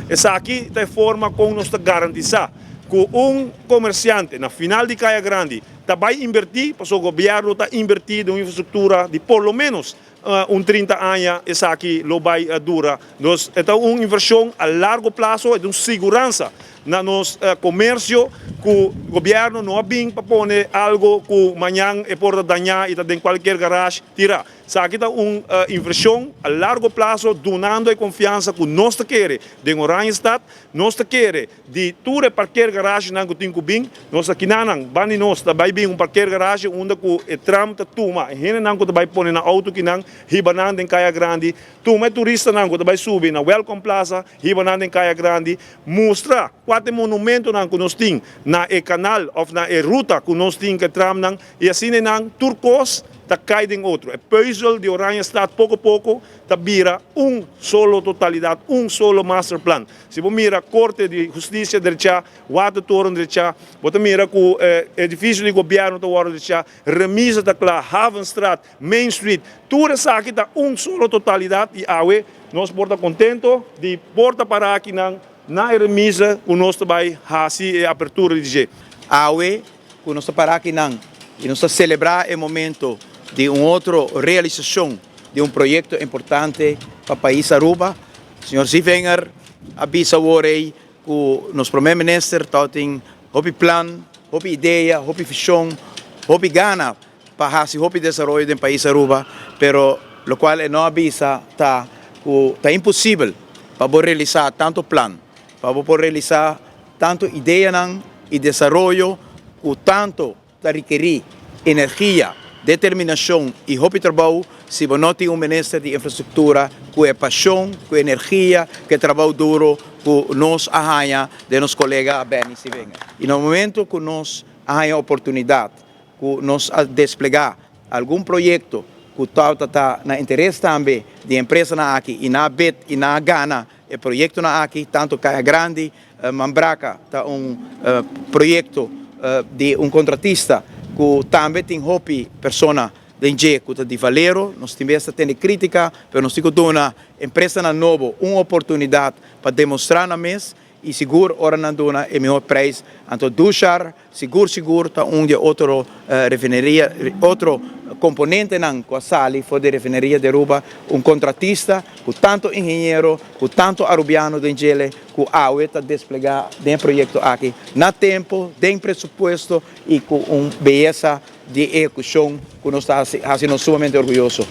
Esaki ta e forma con nos ta garantisa cu un comerciante na final di Caya Grandi ta bay inverti, pasobra gobierno ta inverti den un infrastructura di por lo menos un 30 aña esaki lo bay dura. Nos e ta un inversion a largo plazo, e ta un siguransa na nos comercio cu gobierno no a bin pa pone algo cu mañan e por ta daña y ta den cualkier garage tira. Esaki ta un inversion a largo plazo, dunando e confiansa cu nos ta kere den Oranjestad, nos ta kere di tur e parkeergaragenan cu tin cu bin. Nos akinanan banda di nos ta bay bin un parkeergarage unda cu e tram ta tuma e hendenan cu ta bay pone nan auto kinan, hiba nan den Caya Grandi, tuma e turistanan cu ta bay subi na Welcome Plaza, hiba nan den Caya Grandi, mustra cua ta e monumentonan cu nos tin na e canal of na e ruta cu nos tin cu e tramnan, y asina nan tur cos ta cay den otro. E puzzel di Oranjestad poco poco ta bira un solo totalidad, un solo masterplan. Si bo mira Corte di Husticia drecha, Watertoren drecha, bo ta mira cu edificio di gobierno ta wordo drecha, Remise ta cla, Havenstraat, Main Street, tur esaki ta un solo totalidad y awe nos por ta contento di por ta para akinan na e remise cu nos ta bay haci e apertura di dje. Awe cu nos ta para akinan y nos ta celebra e momento di un otro realisacion di un proyecto importante pa pais Aruba. Señor Zievinger a bisa awor ey cu nos Prome Minister tabatin hopi plan, hopi idea, hopi vision, hopi gana pa haci hopi desaroyo den pais Aruba, pero locual e no a bisa ta cu ta imposibel pa bo realisa tanto plan, pa bo por realisa tanto ideanan y desaroyo cu tanto ta rekerí energia, determinashon i hopi trabou si bo no tin un minister di infrastruktura ku e pashon, ku e energia, ku e trabou duro ku nos a haña den nos kolega Benny Sievinger. I na momento ku nos a haña oportunidat ku nos a desplegá algun proyekto ku tabata ta na interes tambe di e empresanan aki i nan a bid i nan a gana e proyektonan aki, tantu Kaya Grandi, Mambraka ta un proyekto di un kontratista ku tambe tin hopi persona den dje ku ta di Valero. Nos tin bes ta tende krítika, pero nos tin ku duna empresanan nobo un oportunidat pa demostrá nan mes i sigur ora nan duna e mihó preis. Anto Dushar Sigur sigur ta un di e otro refineria, otro componentenan cu a sali for di refineria di Aruba, un contratista cu tanto ingeniero, cu tanto Arubiano den djele cu awe ta desplega den e proyecto aki na tempo, den presupuesto y cu un beyesa di ehecucion cu nos ta haci nos sumamente orguyoso.